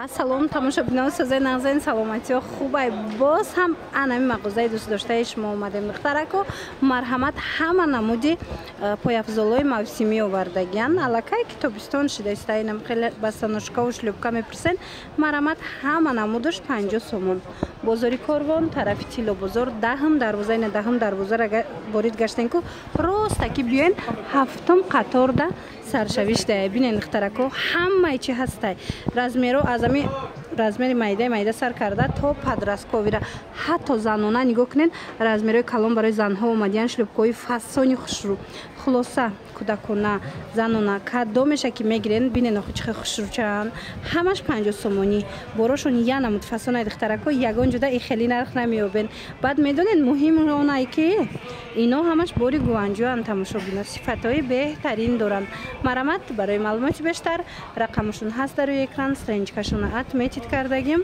Салом, тамошобинон, созаи нағзаин, саломатиҳо хубай. Боз ҳам анами мағозаи дӯстдоштаи шумо омадем, духтарако. Марҳамат, ҳама намуди пойафзолҳои мавсимӣ овардагиян. Аллакай ки тобистон шидаиста, инам хеле босоножкаву шлёпка мепурсен. Марҳамат, ҳама намудаш 50 сомон. Бозори Корвон, тарафи Тиллобозор, даҳум дарвоза. Ина даҳум дарвозаро ворид гаштен ку, ростаки биёен, ҳафтум қаторда саршавиштая. Бинен, духтарако, ҳамаи чи ҳастай. Размеро аз ами размери майдаи майда сар карда то подростковыйра, ҳатто занона. Нигоҳ кунен, размерҳои калон барои занҳо омадиян, шлёпкаҳои фасони хушрӯ. Хулоса, кӯдакона, занона, кадомеша ки мегирен, бинен, охи чӣ хушрӯчаанд. Ҳамаш 50 сомонӣ. Борошон я намуд фасонаи, духтарако, ягон ҷуда и хеле нарх намеёбен. Баъд медонед, муҳим онае ки ино ҳамаш бори Гуанҷоанд, тамошобино, сифатҳои беҳтарин доранд. Марҳамат, барои маълумоти бештар рақамашон ҳаст дар рӯи экран, страничкашона отметить кардагим,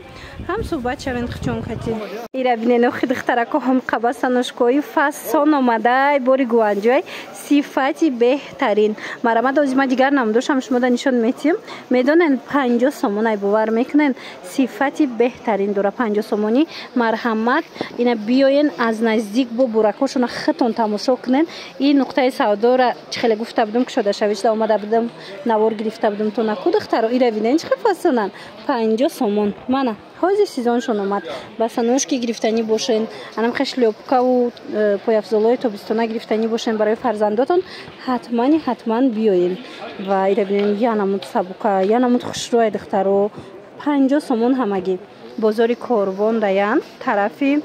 ҳам суҳбат шавен хучон кати. Ира бинен, охи, духтарако, ҳам босоножкои фасон омадай, бори Гуанҷой, сифати беҳтарин. Марҳамат, ози ма дигар намудошам шумода нишон метиҳем. Медонен, 50 сомонай, бовар мекунен? Сифати беҳтарин дора, 50 сомонӣ. Марҳамат, ина биёен, аз наздик бо буракошона худтон тамошо кунен. Ин нуқтаи савдора чӣ хеле гуфта будум, кушодашавишда омада будам, навор гирифта будум то наку. Духтаро, ира бинен, чӣ хел фасонанд, 50 сомон. Мана ҳозир сезоншон омад. Босоножки гирифтанӣ бошен, анам шлёпкаву пойафзолҳои тобистона гирифтанӣ бошен барои фарзандотон, ҳатмани ҳатман биёен. Ва ира бинен, я намуд сабука, я намуд хушрӯай, духтаро, 50 сомон ҳамагӣ. Бозори Корвон даян, тарафи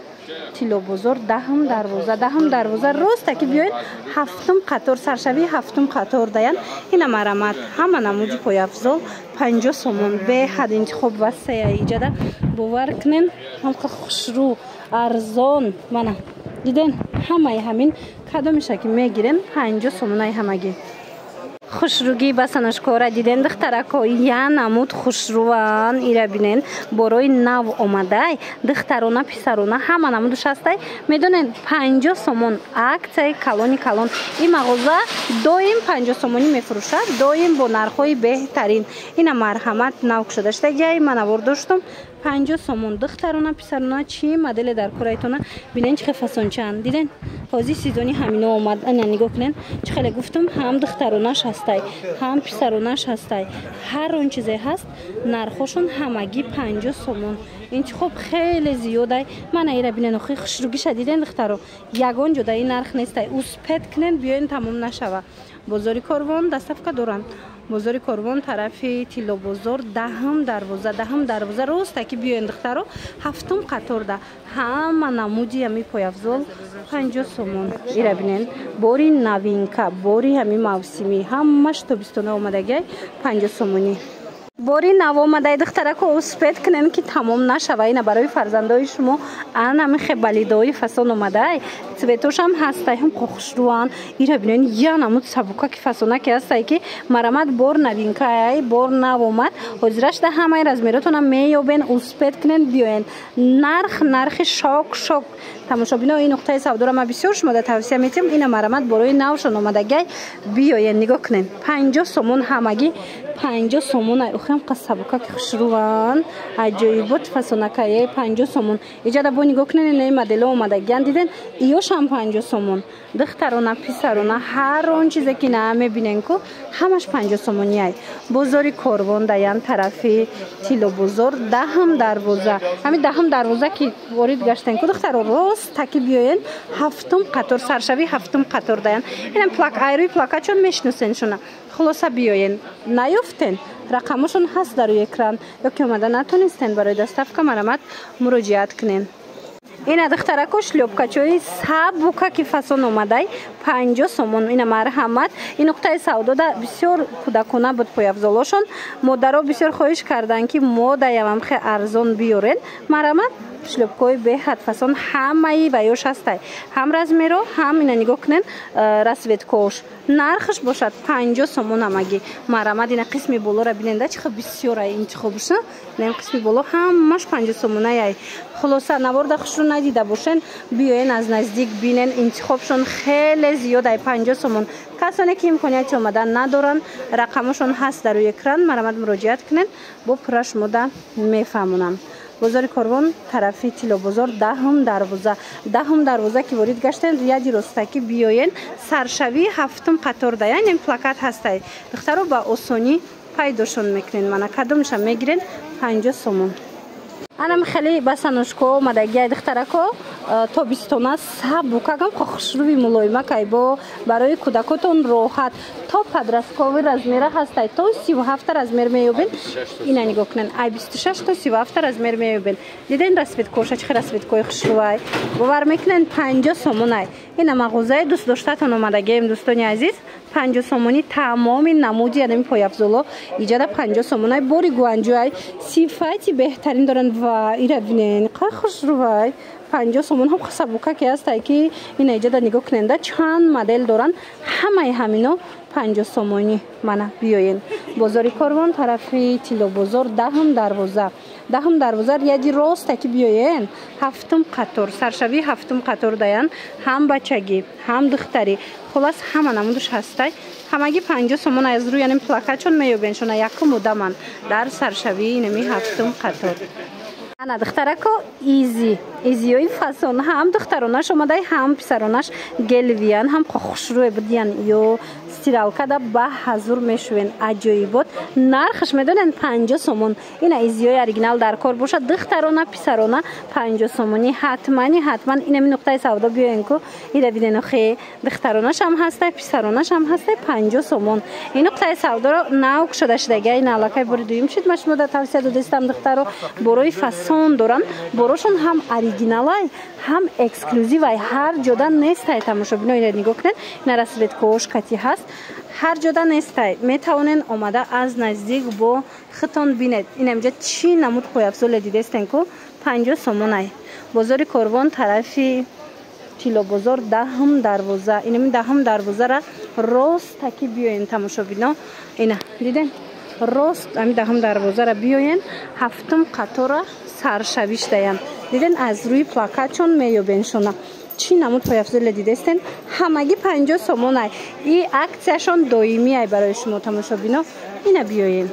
Тиллобозор, даҳум дарвоза. Даҳум дарвоза ростаки биёед, ҳафтум қатор, саршавии ҳафтум қатор даян. Ина марҳамат, ҳама намуди пойафзол 50 сомон. Беҳад интихоб васея иҷада, бовар кунен, ҳамқа хушрӯ, арзон. Мана диден, ҳамаи ҳамин кадомеша ки мегирен, 50 сомонаи ҳамагӣ. Хушрӯгии босоножкора диден, духтарако, я намуд хушрӯан. Ира бинен, борои нав омадай, духтарона, писарона, ҳама намудуш ҳастай. Медонен, 50 сомон, аксияи калони калон. Ин мағоза доим 50 сомонӣ мефурӯшад, доим бо нархҳои беҳтарин. Ина марҳамат, нав кушода шудагиай, ман навор доштум. 50 сомон, духтарона, писарона, чӣ моделе дар кораитона. Бинен, чӣ хел фасончаанд, диден? Ҳозир сезони ҳамино омад. Ана нигоҳ кунен, чӣ хеле гуфтум, ҳам духтаронаш ҳастай, ҳам писаронаш ҳастай, ҳар он чизе ҳаст. Нархошон ҳамагӣ 50 сомон. Интихоб хеле зиёдай. Мана ира бинен, охи, хушрӯгиша диден, духтаро? Ягон ҷода ин нарх нестай. Успеть кунен, биёен, тамом нашава. Бозори Корвон, доставка доранд. Бозори Корвон, тарафи Тиллобозор, даҳум дарвоза. Даҳум дарвоза ростаки биёен, духтаро, ҳафтум қаторда ҳама намуди ҳами пойафзол 50 сомон. Ира бинен, бори новинка, бори ҳами мавсимӣ, ҳамаш тобистона омадагиай, 50 сомонӣ. Бори нав омадаи, духтарако, успеть кунем, ки тамом нашава. Ина барои фарзандои шумо анами хебалидои фасон омадай, цветошам ҳастай, ҳам хушрӯан. Ира бинен, я намуд сабукаки фасонаки ҳастай, ки марамат, бор новинкаай, бор нав омад. Ҳозирашда ҳамаи размеротона меёбен. Успеть кунен, биёен. Нарх, нархи шок шок. Тамошобино, ин нуқтаи савдора ма бисёр шумода тавсия метиҳам. Ина марамат, борои навшон омадагай, биёен, нигоҳ кунен, 50 сомон ҳамагӣ, 50 сомон. Охирам қа сабукаки хушрӯван, аҷоибот фасонакае, 50 сомон. Иҷада бо нигоҳ кунен, инаи модело омадагиян, диден? Иёшам 50 сомон. Духтарона, писарона, ҳар он чизе ки на мебинен ку, ҳамаш 50 сомониай. Бозори Корвон даян, тарафи Тиллобозор, даҳум дарвоза. Ҳамин даҳум дарвоза ки ворид гаштен ку, духтаро, рост таки биёен, ҳафтум қатор, саршави ҳафтум қатор даян. Инам плак, айрӯи плакачон мешиносен шуна. Хулоса, биёен. Наёфтен, рақамошон ҳаст дар рӯи экран, ё ки омада натонистен, барои доставка марамат муроҷиат кунен. Ина, духтарако, шлёпкачои сабукаки фасон омадай, 50 сомон. Ина марҳамат, ин нуқтаи савдода бисёр кӯдакона буд пойафзолошон. Модаро бисёр хоҳиш карданд, ки мо даявам хе арзон биёрен. Марҳамат. Шлёпкои беҳад фасон ҳамаи ваёш ҳастай. Ҳам размеро, ҳам ина нигоҳ кунен расцветкош. Нархш бошад 50 сомон ҳамагӣ. Марҳамат, ина қисми болоро биненда, чӣ хел бисёр ай интихобш. Ина қисми боло ҳамаш 50 сомонай ай. Хулоса, наворда хушрӯ надида бошен, биёен аз наздик бинен, интихобшон хеле зиёд ай, 50 сомон. Касоне ки имконияти омадан надоранд, рақамошон ҳаст дар рӯи экран, марҳамат, муроҷиат кунед, бо пурра шумода мефаҳмонам. Бозори Корвон, тарафи Тиллобозор, даҳум дарвоза. Даҳум дарвоза ки ворид гаштен, ряди ростакӣ биёен, саршавии ҳафтум қатор да, яъне плакат ҳастай. Духтаро ба осонӣ пайдошон мекунен. Мана, кадомша мегирен, 50 сомон. Анам хеле босоножко омадагиай, духтарако, тобистона сабукакам, хушрӯи мулоимакай, бо барои кӯдакотон роҳат. То подростковый размера ҳастай, то 37 размер меёбен. Ина нигоҳ кунен, ай 26 то 37 размер меёбен. Диден расцветкоша, чӣ расцветкои хушрӯай, бовар мекунен, 50 сомонай. Ина мағозаи дӯстдоштатон омадагием, дӯстони азиз. 50 сомонӣ тамоми намуди анами пойафзоло иҷада 50 сомонай. Бори Гуанҷуай, сифати беҳтарин доранд. Ва ира бинен, қай хушрӯвай, 50 сомон. Ҳам сабукаке ҳастай, ки ина иҷада нигоҳ куненда, чанд модел доранд, ҳамаи ҳамино 50 сомонӣ. Мана, биёен, бозори Корвон, тарафи Тиллобозор, даҳум дарвоза. Даҳум дарвоза ряди роста ки биёен, ҳафтум қатор, саршавии ҳафтум қатор даян. Ҳам бачагӣ, ҳам духтарӣ, хулас, ҳама намудуш ҳастай. Ҳамагӣ 50 сомон. Аз рӯи янем плакатшон меёбен шона, якум одаман дар саршавии инами ҳафтум қатор. Ана, духтарако, изи изиёи фасон, ҳам духтаронаш омадай, ҳам писаронаш. Гелевиян, ҳам хушрӯе будиян, ё стиралкада ба ҳазур мешувен. Аҷоибот. Нархаш медонен? 50 сомон. Ина изиёи оригинал дар кор бошад, духтарона, писарона, 50 сомонӣ. Ҳатмани ҳатман инами нуқтаи савдо биёен ку. Ира бинен, охе, духтаронашам ҳастай, писаронашам ҳастай, 50 сомон. Ин нуқтаи савдоро нав кушода шудагия, ин аллакай бори дуюм шуд ма шумо тавсия додистам. Духтаро, борои фасон доранд, борошон ҳам оригиналай, ҳам эксклюзивай, ҳар ҷода нестай. Тамошобино, ина нигоҳ кунед, ина расцветкош кати ҳаст, ҳар ҷода нестай. Метавонен омада аз наздик бо худтон бинед. Инамҷа чӣ намуд пойафзоле дидестен ку, 50 сомонай. Бозори Корвон, тарафи Тиллобозор, даҳум дарвоза. Инами даҳум дарвозара ростаки биёен, тамошобино. Ина диден, рост ами даҳум дарвозара биёен, ҳафтум қатора саршавиш даям. Диден, аз рӯи плакатшон меёбен шона. Чӣ намуд пойафзоле дидестен, ҳамагӣ 50 сомонай. И акцияшон доимиай барои шумо, тамошобино. Ина биёен.